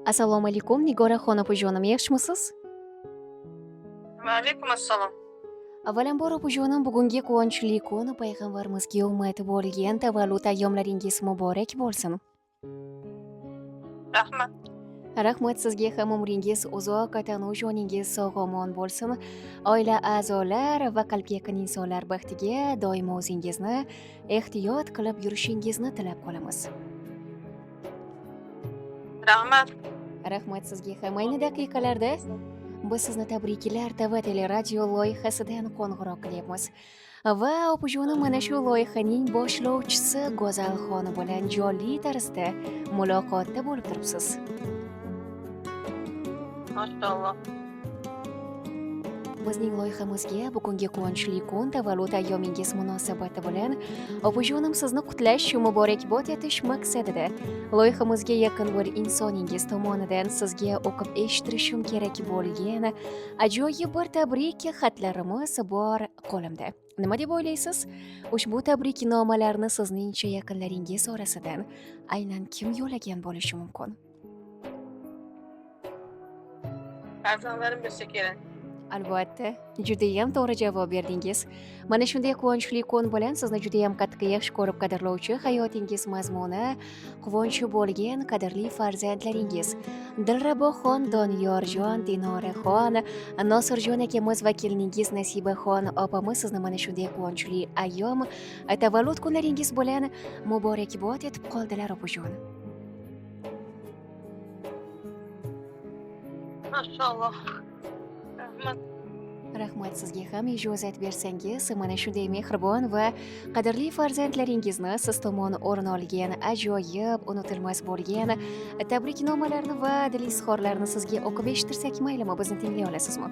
Assalomu alaykum, Nigoraxon opajonim, yaxshimisiz? Va alaykum assalom. Avvalambor, opajonim, bugungi quvonchli kun, payg'ambarimizga umid bo'lgan tavallud ayyomlaringiz muborak bo'lsin. Rahmat. Rahmat sizga ham, umringiz uzoq, tanu joningiz sog' omon bo'lsin. Oila a'zolar va qalbga yaqin insonlar baxtiga doimo o'zingizni ehtiyot qilib yurishingizni tilab qolamiz. Rahmat. Rahmat sizga ham. Ayni daqiqalarda biz sizni Tabriklar TV teleradio loyihasidan qo'ng'iroq qilyapmiz. Va opajonim mana shu loyihaning boshlovchisi Go'zalxon bilan jonli tarzda muloqotda bo'lib turibsiz. Mashalloh. Bizning loyihamizga bugungi quvonchli kun, tavallud ayyomingiz munosabati bilan opajonim sizni qutlash, muborakbod etish maqsadida loyihamizga yaqin bir insoningiz tomonidan sizga o'qib eshittirishim kerak bo'lgan ajoyib bir tabrik xatlarimiz bor qo'limda. Nima deb o'ylaysiz? Ushbu tabriknomalarni sizningcha yaqinlaringiz orasidan aynan kim yo'llagan bo'lishi mumkin? Farzandlarim bo'lsa kerak. Albatta, judayam to'g'ri javob berdingiz. Mana shunday quvonchli kun bilan sizni judayam qattiq yaxshi ko'rib qadrlovchi, hayotingiz mazmuni, quvonchi bo'lgan qadrli farzandlaringiz Dilraboxon, Doniyorjon, Dinoraxon, Nosirjon akamiz va keliningiz Nasibaxon opamiz sizni mana shunday quvonchli ayyom, tavallud kunlaringiz bilan muborakbod etib qoldilar, opajon. Mashalloh. Rahmat. Rahmat sizga ham. Ijozat bersangiz, mana shunday mehribon va qadrli farzandlaringizni siz tomon o'rin olgan ajoyib, unutilmas bo'lgan tabriknomalarni va dil izhorlarini sizga o'qib eshittirsak maylimi? Bizni tinglay olasizmi?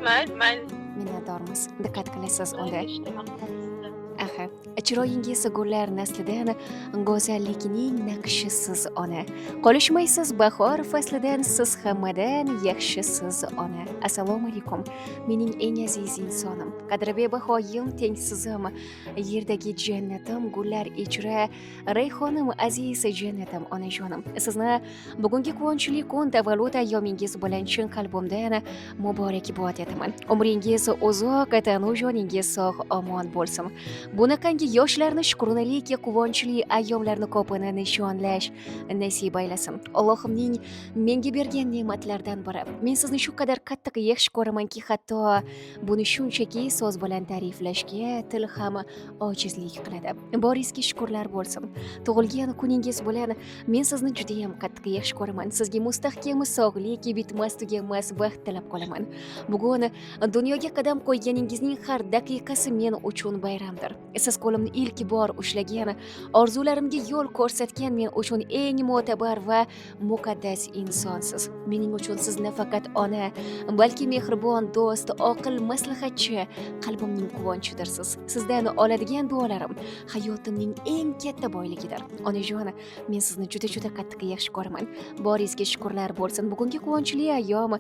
Mayli, mayli. Minnatdormiz. Diqqat qilasiz unda. Aha, chiroyingiz gullar naslidan, go'zallikning naqshisiz ona. Qolishmaysiz bahor faslidan, siz hammadan yaxshisiz ona. Assalomu alaykum. Mening eng aziz insonim, qadri bebahoyim, tengsizim, yerdagi jannatim, gullar ichra rayhonim, aziz jannatim, onajonim. Sizni bugungi quvonchli kun, tavallud ayyomingiz bilan chin qalbimdan muborakbod etaman. Umringiz uzoq, tanu joningiz sog' omon bo'lsin. Bunaqangi yoshlarni shukronalik, quvonchli ayyomlarni ko'pini nishonlash nasib aylasin. Allohimning menga bergan ne'matlardan biri. Men sizni shu qadar qattiq yaxshi ko'ramanki, hatto buni shunchaki so'z bilan ta'riflashga til ham ojizlik qiladi. Boringizga shukrlar bo'lsin. Tug'ilgan kuningiz bilan men sizni juda ham qattiq yaxshi ko'raman. Sizga mustahkam sog'lik, bitmas tuganmas baxt tilab qolaman. Bugun dunyoga qadam qo'yganingizning har daqiqasi men uchun bayramdir. Siz qo'limni ilk bor ushlagan, orzularimga yo'l ko'rsatgan men uchun eng mo'tabar va muqaddas insonsiz. Mening uchun siz nafaqat ona, balki mehribon do'st, oqil maslahatchi, qalbimning quvonchidirsiz. Sizdan oladigan duolarim hayotimning eng katta boyligidir. Onajon, men sizni juda-juda qattiq yaxshi ko'raman. Boringizga shukrlar bo'lsin. Bugungi quvonchli ayyom,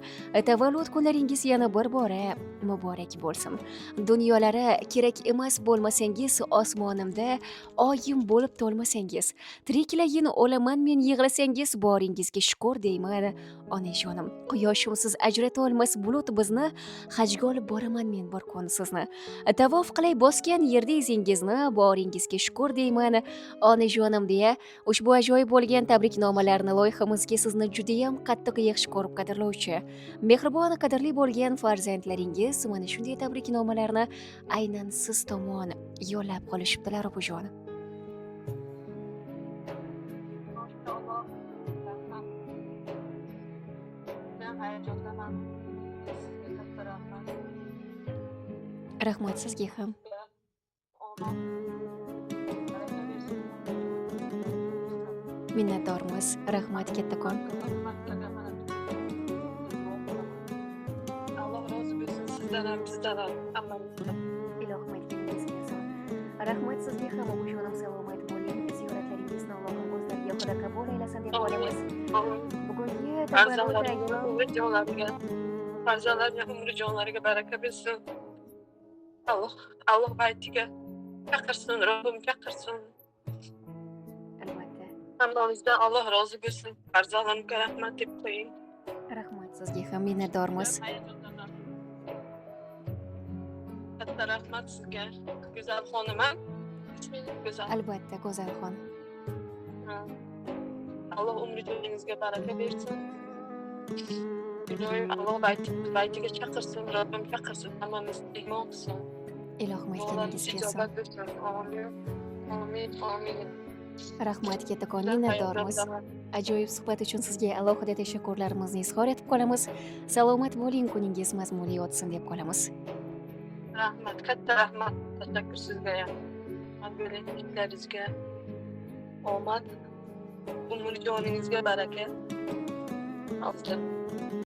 tavallud kunlaringiz yana bir bora muborak bo'lsin. Dunyolari kerak emas bo'lmasangiz, osmonimda oyim bo'lib to'lmasangiz, tiriklayin o'laman men yig'lasangiz, boringizga shukur deyman, onajonim. Quyoshimsiz ajratolmas bulut bizni, hajga olib boraman men bir kun sizni. Tavof qilay bosgan yerda izingizni, boringizga shukur deyman, onajonim deya ushbu ajoyib bo'lgan tabriknomalarni loyihamizga sizni judayam qattiq yaxshi ko'rib qadrlovchi, mehribon, qadrli bo'lgan farzandlaringiz mana shunday tabriknomalarni aynan siz tomon yo'llab qolishibdilar, opajon. Mashalloh. Rahmat. Men hayajondaman. Sizga katta rahmat. Rahmat sizga ham. Omad. Baraka bersin. Minnatdormiz. Rahmat kattakon. Alloh rozi bo'lsin sizdan ham, bizdan ham, hammamizdan. Ilohim aytganingiz kelsin. Rahmat sizga ham, opajonim, salomat bo'ling. Ziyoratlaringizni Allohim o'zlariga Xudo qabul aylasin deb qolamiz. Bugungi tavallud Farzandlarimning umri jonlariga, farzandlarimning umri jonlariga baraka bersin. Alloh, Alloh baytiga chaqirsin, Robbim chaqirsin. Albatta. Hammamizdan Alloh rozi bo'lsin. Farzandlarimga rahmat deb qo'ying. Rahmat sizga ham, minnatdormiz. Katta rahmat sizga. Go'zal xonim, a? Ismingiz Go'zal. Albatta, Go'zalxon. Ha. Alloh umri joningizga baraka bersin. Iloyim Alloh baytiga chaqirsin, Robbim chaqirsin, hammamizni iymon qilsin. Ilohim, Duolarimiz aytganingiz kelsin. Ijobat bo'lsin. Amin. Amin. Amin. Rahmat kattakon, minnatdormiz. Ajoyib suhbat uchun sizga alohida tashakkurlarimizni izhor etib qolamiz. Salomat bo'ling, kuningiz mazmunli o'tsin deb qolamiz. Rahmat, katta rahmat. Tashakkur sizga ham. Bo'ling, ishlaringizga omad, umr joningizga baraka. Hozir.